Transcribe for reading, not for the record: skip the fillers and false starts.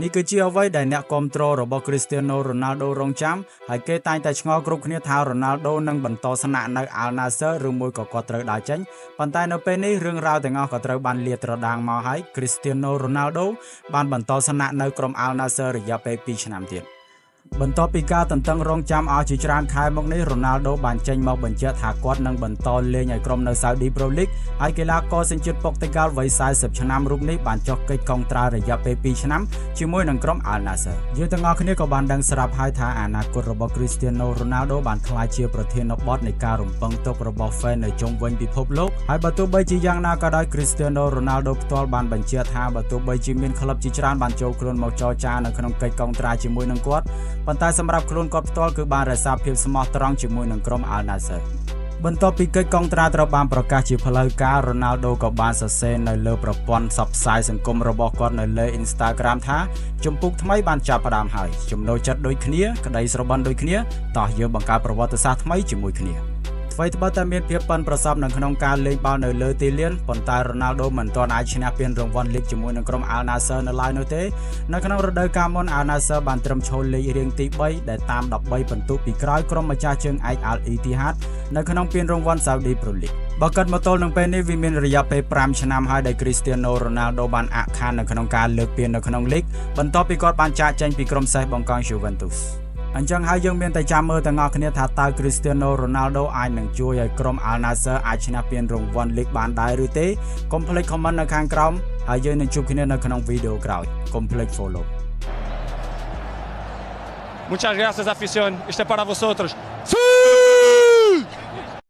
នេះគឺជាអ្វីដែលអ្នកគាំទ្ររបស់ Cristiano Ronaldo រងចាំហើយគេតែងតែឆ្ងល់គ្រប់គ្នាថា Ronaldo នឹងបន្តស្នាក់នៅ Al Nassr ឬមួយក៏គាត់ត្រូវដើរចេញប៉ុន្តែនៅពេលនេះរឿងរ៉ាវទាំងអស់ក៏ត្រូវបានលាតត្រដាងមកហើយ Cristiano Ronaldo បានបន្តស្នាក់នៅក្រុម Al Nassr រយៈពេល2ឆ្នាំទៀត។ បន្ទាប់ពីការទន្ទឹងរង់ចាំអស់ជាច្រើនខែមកនេះរ៉ូណាល់ដូបានចេញមកបញ្ជាក់ថាគាត់នឹងបន្តលេងឲ្យក្រុមនៅ Saudi Pro League ហើយកីឡាករសញ្ជាតិប៉ុកតិហ្គាល់វ័យ40ឆ្នាំរូបនេះបានចុះកិច្ចកុងត្រារយៈពេល2ឆ្នាំជាមួយនឹងក្រុម Al Nassr។ យើងទាំងអស់គ្នាក៏បានដឹងស្រាប់ហើយថាអនាគតរបស់ Cristiano Ronaldo បានក្លាយជាប្រធានបទនៃការរំពឹងទុករបស់ fan នៅជុំវិញពិភពលោកហើយបើទោះបីជាយ៉ាងណាក៏ដោយ Cristiano Ronaldo ផ្ទាល់បានបញ្ជាក់ថាបើទោះបីជាមានក្លឹបជាច្រើនបានចូលខ្លួនមកចរចានៅក្នុងកិច្ចកុងត្រាជាមួយនឹងគាត់ប៉ុន្តែសម្រាប់ខ្លួនគាត់ផ្ទាល់គឺបានរក្សាភាពស្មោះត្រង់ជាមួយនឹងក្រុម Al Nassr។ បន្ទាប់ពីកិច្ចកុងត្រាត្រូវបានប្រកាសជាផ្លូវការរ៉ូណាល់ដូក៏បានសរសេរនៅលើប្រព័ន្ធផ្សព្វផ្សាយសង្គមរបស់គាត់នៅលើ Instagram ថាជំពូកថ្មីបានចាប់ផ្ដើមហើយចំណូលចិត្តដូចគ្នាក្តីស្របិនដូចគ្នាតោះយើងបង្កើតប្រវត្តិសាស្ត្រថ្មីជាមួយគ្នា។ អ្វីត្បិតតែមានភាពប៉ិនប្រសប់នៅក្នុងការលេងបាល់នៅលើទីលានប៉ុន្តែរ៉ូណាល់ដូមិនទាន់អាចឈ្នះពានរង្វាន់លីកជាមួយនឹងក្រុម Al Nassr នៅឡើយនោះទេ។ នៅក្នុងរដូវកាលមុន Al Nassr បានត្រឹមឈរលេខរៀងទី3ដែលតាម13ពិន្ទុពីក្រោយក្រុមម្ចាស់ជើងឯក Al Ittihad នៅក្នុងពានរង្វាន់ Saudi Pro League។ បើគិតមកទល់នឹងពេលនេះវាមានរយៈពេល5ឆ្នាំហើយដែល Cristiano Ronaldo បានអាក់ខាននៅក្នុងការលើកពាននៅក្នុងលីកបន្ទាប់ពីគាត់បានចាកចេញពីក្រុមសេះបង្កង Juventus។ អញ្ចឹងហើយយើងមានតែចាំមើលទាំងអស់គ្នាថាតើ Cristiano Ronaldo អាចនឹងជួយឲ្យក្រុម Al Nassr អាចឈ្នះពានរង្វាន់លីកបានដែរឬទេ។ កុំភ្លេច comment នៅខាងក្រោមហើយយើងនឹងជួបគ្នានៅក្នុងវីដេអូក្រោយ។ កុំភ្លេច follow Muchas gracias, afición. Este es para vosotros.